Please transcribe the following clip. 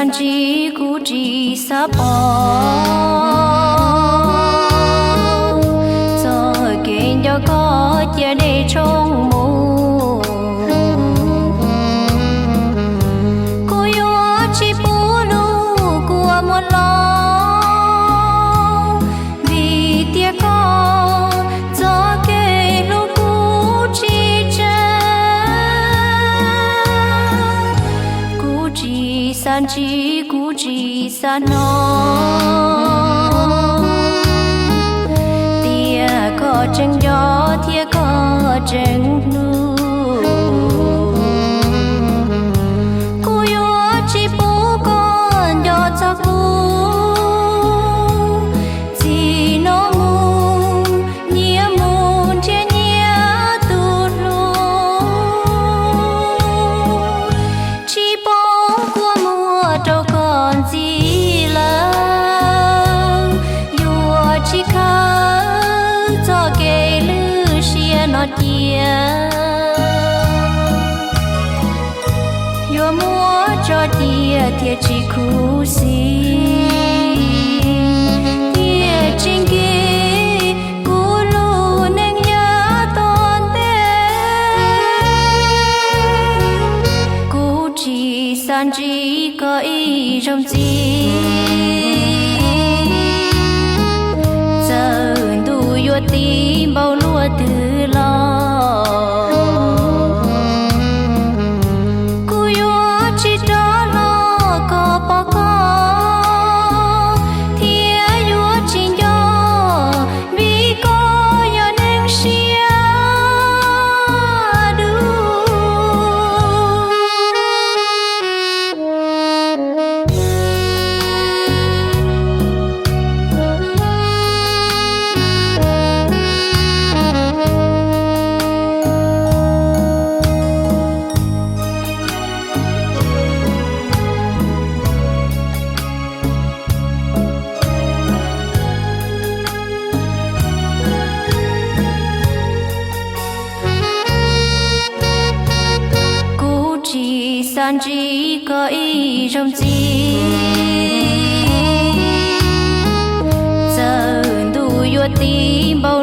xav ntsib, kuv tsis xav pom txoj kev nco koj cia dej tshoob mus. Kuv yuav tsis pub lub kua muag los, vim tias koj txoj kev hlub kuv tsis tseeb. Kuv tsis xav ntsib, kuv tsis xav hnov tias koj tseem nco thiab koj tseem hlub. Kuv yuav tsis pub koj nco txog kuv, txij no mus nyias mus nrhiav nyias tus hlub. Tsis poob kua muag rau koj ntxiv lawm, yuav tsis khawb txoj kev lwj siab no cia. Yuav muab tso cia thiaj tsis khuv xim, thiaj tsis nkig kuv lub neej yav tom ntej. Kuv tsis xav ntsib koj ib zaug ntxiv, txawm ntuj yuav tib npaug luaj twg los, kuv yuav tsis rov los kom pom koj, thiab yuav tsis nco, vim koj yog neeg siab dub. Kuv tsis xav ntsib koj ib zaug ntxiv, txawm ntuj yuav tib npaug